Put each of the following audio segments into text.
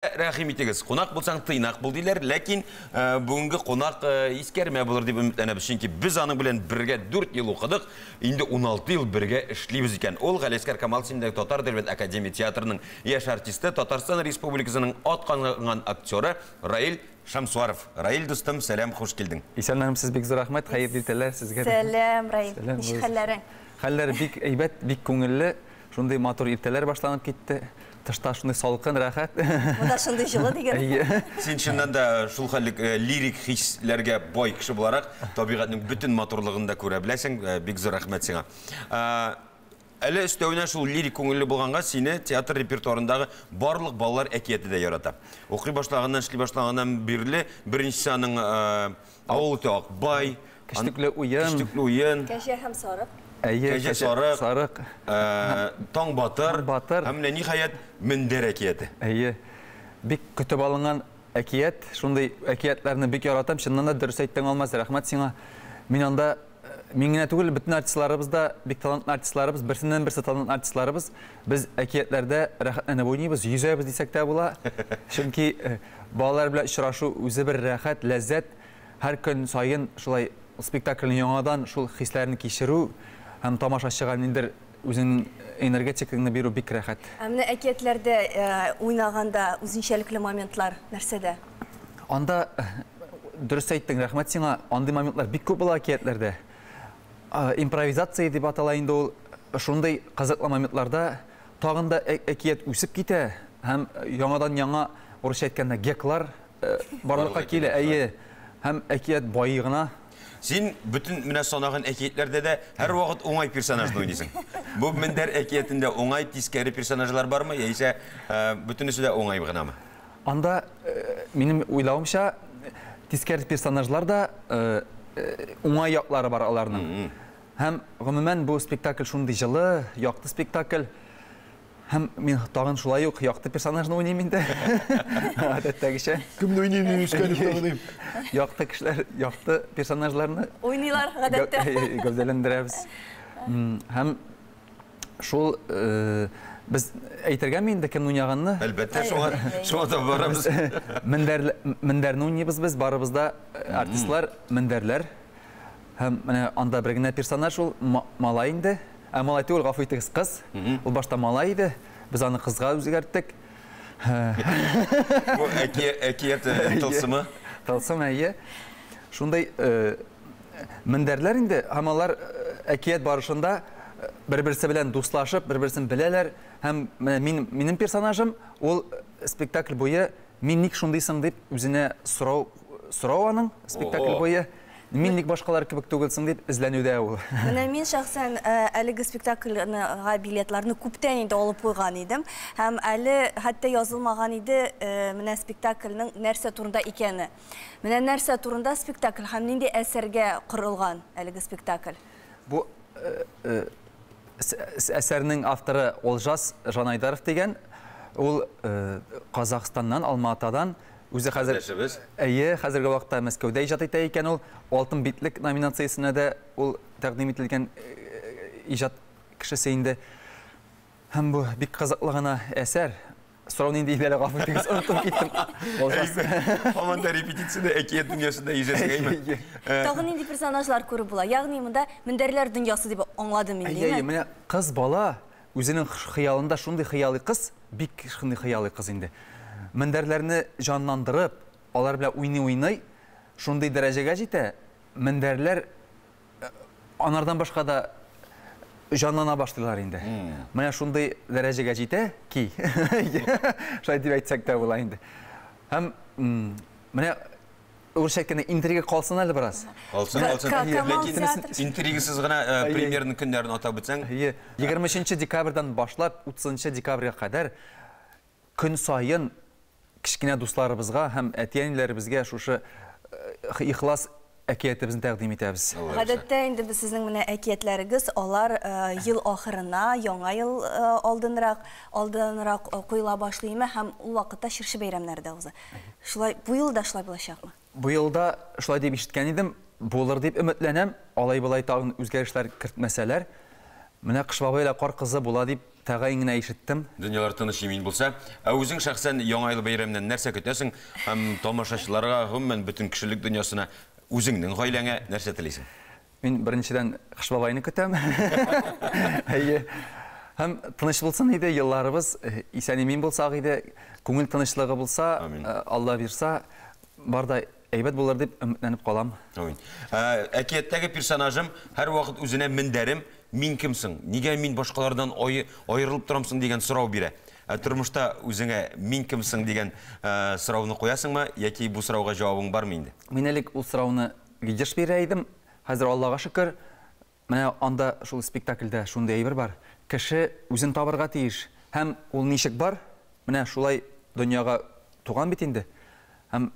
Рәхим итегез, кунак булсаң тыйнак бул диләр, ләкин бүгенге кунак искәрмә булыр дип өметләнәбез, чөнки без аның белән бергә 4 ел укыдык, инде 16 ел бергә эшлибез икән. Ул Галиәсгар Камал исемендәге Татар дәүләт академия театрының яшь артисты, Татарстан Республикасының атказанган актеры Раил Шамсуаров. Раил дустым, сәлам, хуш килдең. Исәнмесез, бик зур рәхмәт, хәерле иртәләр сезгә. Сәлам, Раил. Ничек хәлләрең? Хәлләр бик әйбәт, бик күңелле. Шундый матур иртәләр башланып китте. Тышта шундый салкын, рәхәт. Монда шундый җылы дигән. Син чыннан да шул хәллек лирик хисләргә бай кеше буларак, табигатьнең бөтен матурлыгын да күрә беләсең. Бик зур рәхмәт сиңа. Әле өстәвенә шул лирик күңелле булганга сине театр репертуарындагы барлык балалар әкияте дә ярата. Укый башлаганнан, эшли башлаганнан бирле беренчесе аның Авыл үтә Акбай, Кечтекле уен, Кечтекле уен, Кәҗә һәм сарык. Әйе, Кәҗә, сарык, сарык. Таң батыр, Батыр. Һәм менә ниһаять Мендәр әкияте. Әйе. Бик көтеп алынган әкият. Шундый әкиятләрне бик яратам. Чыннан да дөрес әйттең, Алмаз, рәхмәт сиңа. Мин анда мин генә түгел, бөтен артистларыбыз да бик талантлы артистларыбыз, берсеннән-берсе талантлы артистларыбыз. Без әкиятләрдә рәхәтләнеп уйныйбыз, йөзәбез дисәк тә була. Чөнки балалар белән очрашу үзе бер рәхәт, ләззәт. Һәр көн саен шулай спектакльне яңадан шул хисләрне кичерү һәм тамашачыга ниндидер үзеңнең энергетикаңны бирү бик рәхәт. Ә менә әкиятләрдә уйнаганда үзенчәлекле моментлар нәрсәдә? Анда, дөрес әйттең, рәхмәт сиңа, андый моментлар бик күп була әкиятләрдә. Импровизация дип атала инде ул. Шундый кызыклы моментларда тагын да әкият үсеп китә һәм яңадан-яңа, урысча әйткәндә, геклар барлыкка килә, әйе, һәм әкият байый гына. Син бөтен менә санаган әкиятләрдә дә һәрвакыт уңай персонажны уйныйсың. Бу Мендәр әкиятендә уңай, тискәре персонажлар бармы, яисә бөтенесе дә уңай гынамы? Анда, минем уйлавымча, тискәре персонажлар да уңай яклары бар аларның. Һәм, гомумән, бу спектакль шундый җылы, якты спектакль. Һәм мин тагын шулай ук якты персонажны уйныйм инде. Гадәттәгечә. Кемне уйныйм дим, үскәнем тагын дим. Якты кешеләр, якты персонажларны уйныйлар гадәттә. Гәүдәләндерәбез. Һәм шул без әйтергәме инде кемне уйнаганны? Әлбәттә, шуңа шуңа таба барабыз. Мендәр мендәрне уйныйбыз без, барыбыз да артистлар, мендәрләр. Һәм менә анда бер генә персонаж ул малай инде. Ә малай түгел, гафу итегез, кыз. Ул башта малай иде. Без аны кызга үзгәрттек. Бу әкият тылсымы. Тылсым, әйе. Шундый мендәрләр инде, һәм алар әкият барышында бер-берсе белән дуслашып, бер-берсен беләләр. Һәм менә мин, минем персонажым, ул спектакль буе мин ник шундый соң дип үзенә сорау сорау аның спектакль буе. Мин ник башкалар кебек түгел соң дип эзләнүдә ул. Менә мин шәхсән әлеге спектакльгә билетларны күптән инде алып куйган идем. Һәм әле хәтта язылмаган иде менә спектакльнең нәрсә турында икәне. Менә нәрсә турында спектакль һәм нинди әсәргә корылган әлеге спектакль? Бу әсәрнең авторы Олжас Жанайдаров дигән. Ул Казахстаннан, Алма-Атадан. Үзе хәзер Әйе, хәзерге вакытта Мәскәүдә иҗат итә икән ул. Алтын битлек номинациясенә дә ул тәкъдим ителгән иҗат кешесе инде. Һәм бу бик кызыклы гына әсәр. Сорау нинди иде әле, гафу итегез, онытып киттем. Олжас. Һаман да репетициядә әкият дөньясында йөзәсең, әйме? Тагын нинди персонажлар күреп була? Ягъни монда мендәрләр дөньясы дип аңладым мин, димме? Әйе, менә кыз бала үзенең хыялында шундый хыялый кыз, бик шундый хыялый кыз инде. Мендәрләрне җанландырып, алар белән уйный-уйный, шундый дәрәҗәгә җитә, мендәрләр анардан башка да җанлана башлыйлар инде. Менә шундый дәрәҗәгә җитә ки, шулай дип әйтсәк тә була инде. Һәм менә урысча әйткәндә интрига калсын әле бераз. Калсын, калсын. Ләкин интригасыз гына премьераның көннәрен атап үтсәң. 23 декабрьдән башлап 30 декабрьгә кадәр көн саен кечкенә дусларыбызга һәм әти-әниләребезгә шушы ихлас әкиятебезне тәкъдим итәбез. Гадәттә инде без сезнең менә әкиятләрегез, алар ел ахырына, яңа ел алдынрак, алданрак куела башлыймы һәм ул вакытта чыршы бәйрәмнәре дә уза. Шулай, бу ел да шулай булачакмы? Бу елда шулай дип ишеткән идем, булыр дип өметләнәм, алай-болай тагын үзгәрешләр кертмәсәләр. Менә Кыш бабай белән Кар кызы була дип тәгаен генә ишеттем. Дөньялар тыныч, имин булса. Ә үзең шәхсән Яңа ел бәйрәменнән нәрсә көтәсең һәм тамашачыларга, гомумән, бөтен кешелек дөньясына, үзеңнең гаиләңә нәрсә телисең? Мин беренчедән Кыш бабайны көтәм. Әйе. Һәм тыныч булсын иде елларыбыз, исән-имин булсак иде, күңел тынычлыгы булса, Алла бирса, бар да әйбәт булыр дип өметләнеп калам. Амин. Әкияттәге персонажым һәрвакыт үзенә мендәрем, мин кем соң? Нигә мин башкалардан аерылып торам соң дигән сорау бирә. Ә тормышта үзеңә мин кем соң дигән сорауны куясыңмы яки бу сорауга җавабың бармы инде? Мин элек ул сорауны еш бирә идем. Хәзер Аллага шөкер, менә анда шул спектакльдә шундый әйбер бар. Кеше үзен табырга тиеш. Һәм ул ничек бар, менә шулай дөньяга туган бит инде. Һәм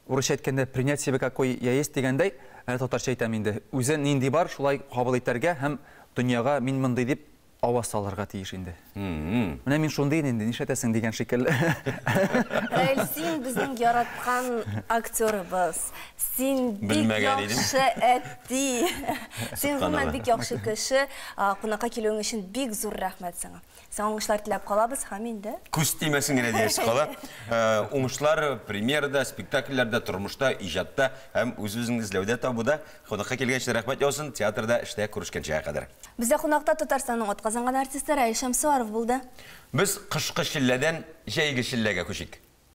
урысча әйткәндә, принять себя какой я есть дигәндәй, әле татарча әйтәм инде. Үзе нинди бар, шулай кабул итәргә һәм дөньяга мин мондый дип аваз салырга тиеш инде. Менә мин шундый инде, нишләтәсең дигән шикелле. Раил, син безнең яраткан актерыбыз. Син бик яхшы әти. Син гомумән бик яхшы кеше. Кунакка килүең өчен бик зур рәхмәт сиңа. Сиңа уңышлар теләп калабыз һәм инде. Күз тимәсен генә диясе кала. Уңышлар премьерада, спектакльләрдә, тормышта, иҗатта һәм үз-үзеңне эзләүдә, табуда. Кунакка килгән өчен рәхмәт яусын. Театрда, эштә күрешкәнчегә кадәр. Бездә кунакта Татарстанның атказанган артисты Раил Шәмсуаров булды. Без кышкы челләдән җәйге челләгә күчик.